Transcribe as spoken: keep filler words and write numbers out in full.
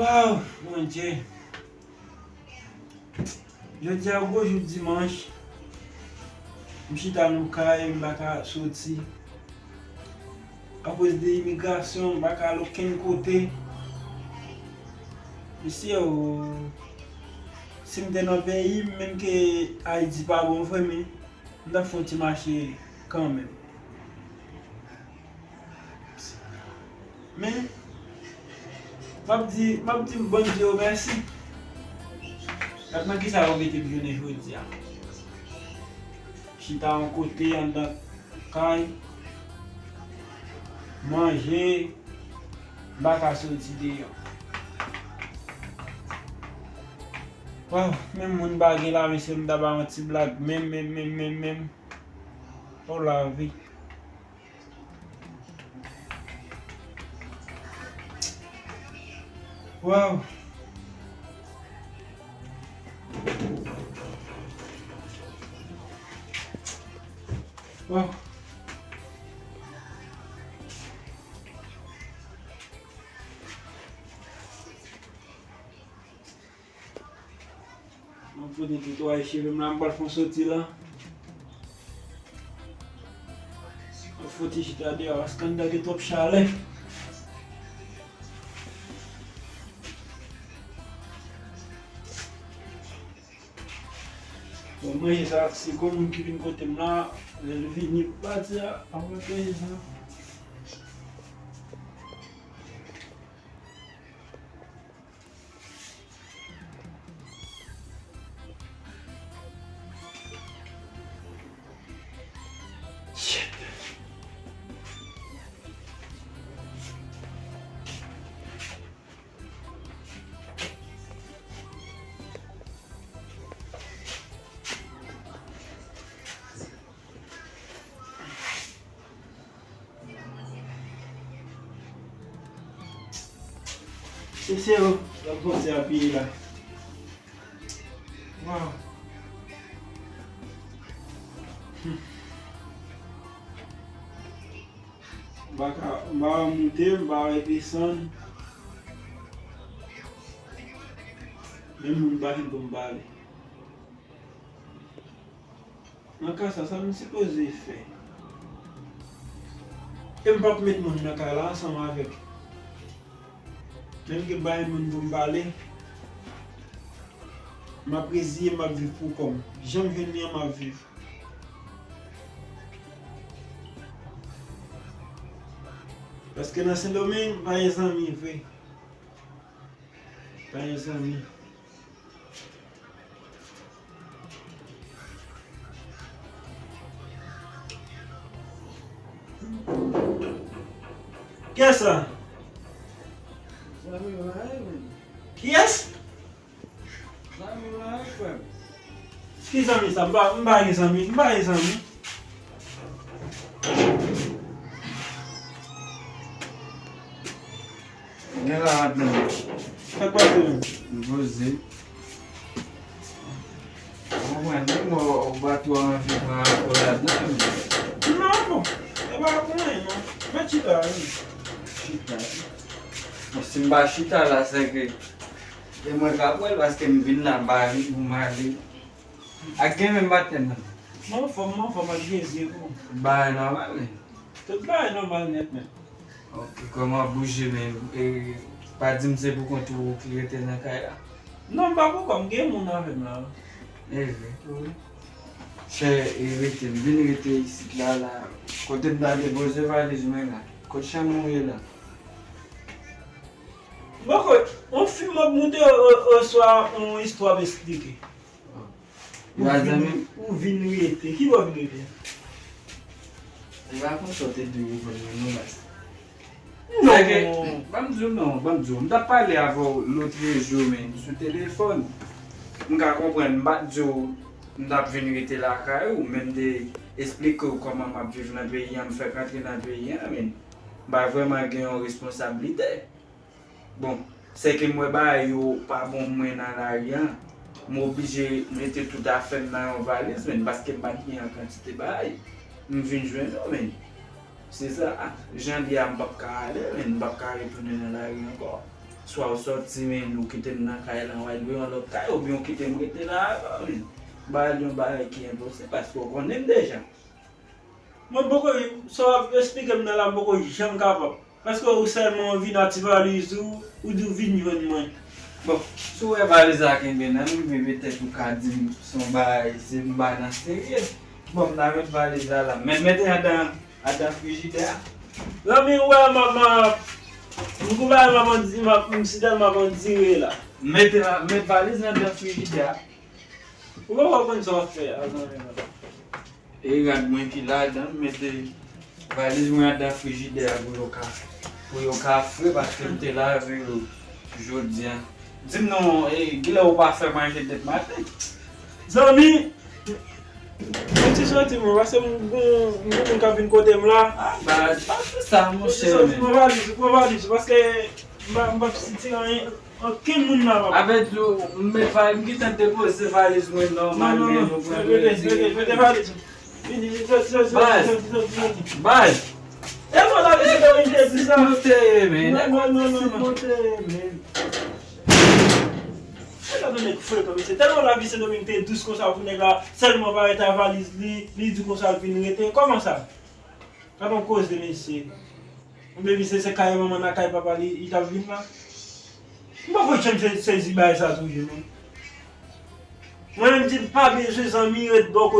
Waw, Bondye. Jodi a gwo jou dimanch. M chita nan kay, m pa ka soti. Akoz de imigrasyon, m pa ka al okenn kote. Mesye o, si m te nan peyi m, menm ke Ayiti pa bon vre, men m t ap fè yon ti mache kanmenm. Men, m ap di, m ap di Bondye yo mèsi. Gad nan kisa yo mete m jounen jodi a. Chita yon kote anndan kay, manje, m pa ka soti deyò. Waw, menm moun pa gen la, mesye, m ta ba yon ti blag, menm, menm, menm, menm, menm. Oh, lavi. Waw. Waw. Mwen pote netwaye cheve m la, m pral fè yon soti la. Mwen fouti chita deyò, paske anndan gen twòp chalè. Bon, manje sa, se gwo moun ki vin kote m la, lè l vini pati a, apre manje sa. Se se yo, y ap panse apiye la. Waw. Hmm. M pa ka, m pa wè moute, m pa wè desann. Menm moun pa fin pou m pale. Nan ka sa, sa m sipoze fè? E m p ap met moun nan kay la ansanm avèk. Menm ke bay moun pou m pale, m ap reziye m, m ap viv pou kò m. Jan m jwenn li an, m ap viv. Paske nan Sendomeng, pa gen zanmi vre. Pa gen zanmi. Kiyès sa? Zanmi w la wi, men. Kiyès? Zanmi w la wi, frè m. Ki zanmi sa? M pa, m pa gen zanmi, m pa gen zanmi. Gen la madanm. Sa k pase menm? M poze. Ou konprann, menm ou, ou pa twò anvi pran akòlad non, men. Non, bon. E pa pou anyen, non. Mèt chita, wi. Chita. Bon, si m pa chita la, se ke e mwen k ap wè l, paske m vin la, m pa vin pou m ale. Ak gen menm maten nan. Mwen anfòm, mwen anfòm ak Jezi wi. Bagay nòmal, men. Tout bagay nòmal nèt, men. Ok, kòman w ap bouje, men, e, pa di m se pou kont ou ki rete nan kay la? Non, m pa pou kò m, gen moun avè m la. E vre? Wi. Chè, e rete, m vin rete isit la, la. Kote m ta depoze valiz mwen la. Kot chanm ou ye la? Bon, kot, yon fim m ap moute, o, o, oswa yon istwa m esplike? Ou pa zanmi m? Ou vin rete. Ki bò w vin rete? E pa konsa w te di w vin non baz. Non. Sèke, ban m di w non, ban m di w. M t ap pale avè w lotrejou, men, sou telefòn. M ka konprann, m pa t di w m t ap vin rete lakay ou, men m te esplike w kòman m ap viv nan peyi an, m fèk antre nan peyi an, men m pa vrèman gen yon responsablite. Bon, sèke m wè bagay yo pa bon pou mwen nan lari an. M oblije mete tout afè m nan yon valiz, men, paske m pa t gen yon kantite bagay. M vin jwenn ou, men. Se sa, jan l ye a, m p ap ka ale, men, m p ap ka retounen nan lari ankò. Swa ou sòti, men ou kite m nan kay la, w al lwe yon lòt kay, oubyen ou kite m rete la avè w. Ba l yon bagay ki enposib, paske w konnen m deja. Mwen poko, sa w ap esplike m nan la, m poko janm kapab. Paske ou sèlman vin ak ti valiz ou, ou di w vin jwenn mwen. Bon, si w wè valiz la kenbe nan men m, men petèt ou ka di m se yon bagay, se yon bagay nan serye. Bon, m ta met valiz la la. Mèt mete adan, adan frijidè a. Zanmi, ou wè, m ap, m ap, m gon bagay m ap ann di, m ap, m sitèlman ap andire la. Mete la, met valiz nan adan frijidè a. Ou pa konn sa w ap fè a, zanmi mwen. E rad mwen ki ladan, m mete valiz mwen adan frijidè a pou yo ka, pou yo ka fre, paske m te lave yo jodi a. Di m non, e, kilè ou pa fè manje depi maten? Zanmi, yon ti soti mwen, paske m gon, m gon moun k ap vin kote m la. Ah, ba, pa fè sa, monchè, men. Pran valiz ou, pran valiz ou, paske m pa, m p ap sitire anyen. Okenn moun nan pa. Avèk ou, m met valiz, m gentan depoze valiz mwen nòmal, non, non, men non, nou pran mete, mete, mete valiz. Vini, vini, soti, soti, soti, soti, soti. Baz. E mwen la, mesye Dominique te di sa. Monte, men. Non, non, non, non, non. Monte, men. Se ta de nèg frekan, mesye. Tèlman lavi Sendomeng te dous konsa pou nèg la, sèlman parèt a valiz li, li di konsa l vin rete. Kòman sa? Gad on koze, mesye. Oubyen misye se kay manman l ak kay papa li, li t ap vin la? M poko janm se- sezi bagay sa toujou, non. Mwen menm di m pa bezwen zanmi ret bò kote.